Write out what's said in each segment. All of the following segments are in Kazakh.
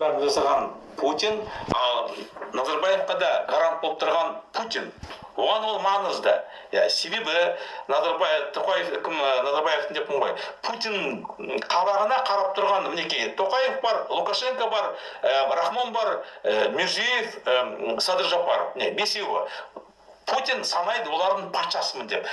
Бәрін жасаған Путин, ал Назарбаевқа да гарант болып тұрған Путин. Оған ол маңызды. Иә, себебі Назарбаев, Тоқаев, кім, Назарбаевтың деппін ғой, Путин қабағына қарап тұрған, мінекей, Тоқаев бар, Лукашенко бар, Рахмон бар, Мирзиёев, Садыр Жапаров, міне, бесеуі. Путин санайды олардың патшасымын деп.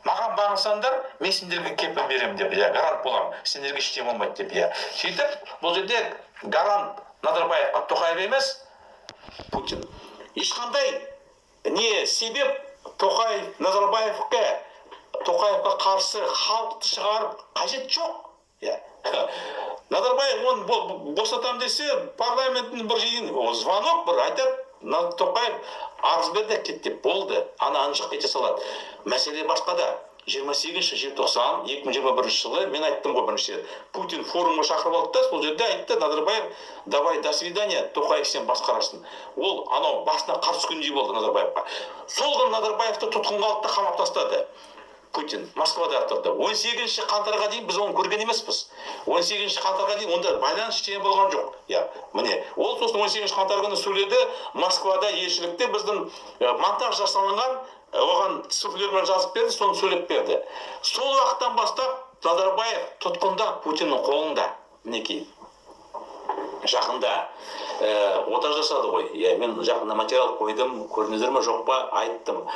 Маған бағынсаңдар, мен сендерге кепіл беремін деп, иә, гарант боламын, сендерге ештеңе болмайды деп, иә. Сөйтіп, бұл жерде гарант Назарбаевқа Тоқаев емес, Путин. Ешқандай не себеп Тоқаев Назарбаевқа, Тоқаевқа қарсы халықты шығарып қажет жоқ. Иә. Назарбаев оны босатамын десе, парламенттің бір жиын, звонок бір айтады, Тоқаев арыз берді, кет деп, болды. Ана ана жаққа кете салады. Мәселе басқада. 28 желтоқсан 2021 жылы мен айттым ғой, бірінші рет Путин форумға шақырып алды да, сол жерде айтты Назарбаев: «Давай, до свидания, Тоқаев, сен басқарасың». Ол анау басына қар түскендей болды Назарбаевқа. Сол күні Назарбаевты тұтқынға алды да, қамап тастады Путин. Москвада тұрды. 18 қаңтарға дейін біз оны көрген емеспіз. 18 қаңтарға дейін онда байланыс, ештеңе болған жоқ, иә. Міне, ол сосын 18 қаңтар күні сөйледі Москвада, елшілікте. Біздің монтаж жасалынған, оған суфлермен жазып берді, соны сөйлеп берді. Сол уақыттан бастап Назарбаев тұтқында, Путиннің қолында. Мінекей, жақында ота жасады ғой, иә. Мен жақында материал қойдым, көрдіңіздер ме, жоқ па, айттым.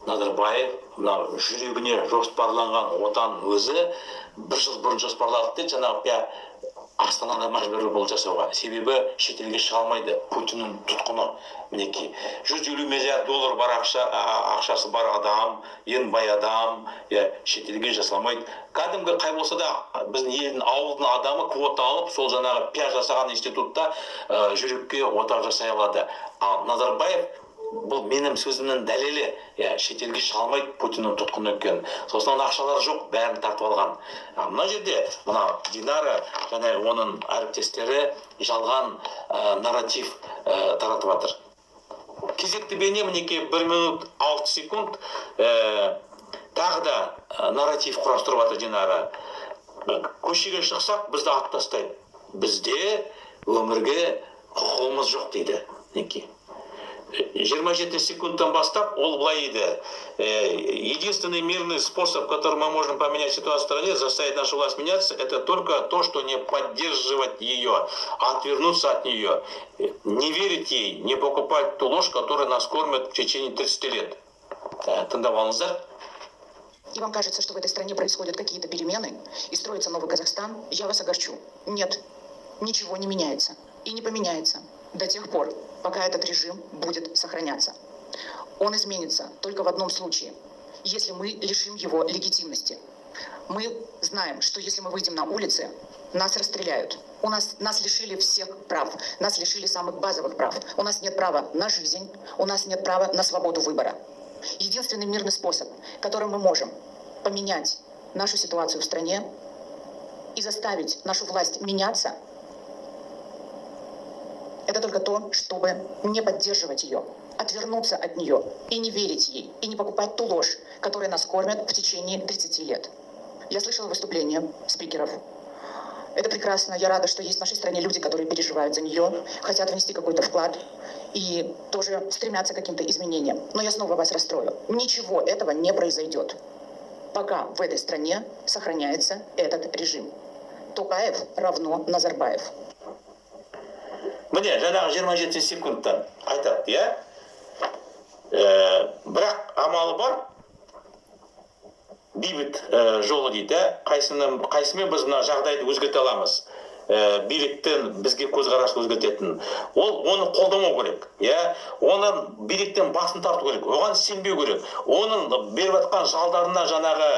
Назарбаев мына жүрегіне жоспарланған отаның өзі бір жыл бұрын жоспарлады дейді, жаңағы пя Астанада мәжбүр болды жасауға, себебі шетелге шыға алмайды, Путиннің тұтқыны. Мінекей, 150 миллиард доллар бар ақша, ақшасы бар адам, ең бай адам, иә, шетелге жасамайды. Кәдімгі қай болса да, біздің елдің, ауылдың адамы квота алып, сол жаңағы пиар жасаған институтта жүрекке ота жасай алады. Ал Назарбаев, бұл менің сөзімнің дәлелі, иә, шетелге шыға алмайды, Путиннің тұтқыны екен. Сосын оның ақшалары жоқ, бәрін тартып алған. А мына жерде мына Динара және оның әріптестері жалған нарратив таратып жатыр. Кезекті бейне, мінекей, 1 минут 6 секунд, тағы да нарратив құрастырып жатыр Динара. Көшеге шықсақ, бізді атып тастайды, бізде өмірге құқығымыз жоқ дейді. Мінекей, 27 секундтан бастап ол былай дейді: «Единственный мирный способ, которым мы можем поменять ситуацию в стране, заставить нашу власть меняться, это только то, что не поддерживать ее, а отвернуться от нее, не верить ей, не покупать ту ложь, которая нас кормят в течение 30 лет». Тыңдап алыңыздар. И вам кажется, что в этой стране происходят какие-то перемены и строится новый Казахстан, я вас огорчу. Нет, ничего не меняется. И не поменяется до тех пор, пока этот режим будет сохраняться. Он изменится только в одном случае, если мы лишим его легитимности. Мы знаем, что если мы выйдем на улицы, нас расстреляют. У нас, нас лишили всех прав, нас лишили самых базовых прав. У нас нет права на жизнь, у нас нет права на свободу выбора. Единственный мирный способ, которым мы можем поменять нашу ситуацию в стране и заставить нашу власть меняться, это только то, чтобы не поддерживать ее, отвернуться от нее и не верить ей, и не покупать ту ложь, которой нас кормят в течение 30 лет. Я слышала выступления спикеров. Это прекрасно. Я рада, что есть в нашей стране люди, которые переживают за нее, хотят внести какой-то вклад и тоже стремятся к каким-то изменениям. Но я снова вас расстрою. Ничего этого не произойдет, пока в этой стране сохраняется этот режим. Токаев равно Назарбаев. Міне, жаңағы 27 секундтан айтады, иә. Бірақ амалы бар, бейбіт жолы дейді, қайсымен біз мына жағдайды өзгерте аламыз, биліктің бізге көзқарасын өзгертетін, ол оны қолдамау керек, иә, оның биліктен басын тарту керек, оған сенбеу керек, оның беріп жатқан жалдарына жаңағы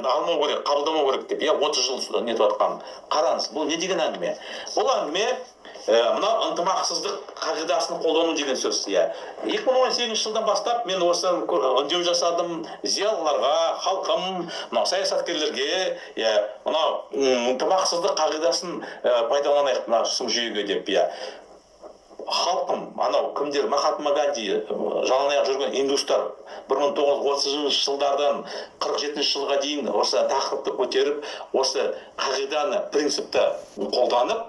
алмау керек, қабылдамау керек деп, иә, 30 жыл нетіп жатқан. Қараңыз, бұл не деген әңгіме? Бұл әңгіме мынау ынтымақсыздық қағидасын қолдану деген сөз, иә. 2018 жылдан бастап мен осы үндеу жасадым зиялыларға, халқым, мынау саясаткерлерге, иә, мынау ынтымақсыздық қағидасын пайдаланайық мына сұм жүйеге деп, иә. Халқым, анау кімдер, Махатма Ганди, жалаң аяқ жүрген индустар 1930 жылдардан 47 жылға дейін осы тақырыпты көтеріп, осы қағиданы, принципті қолданып.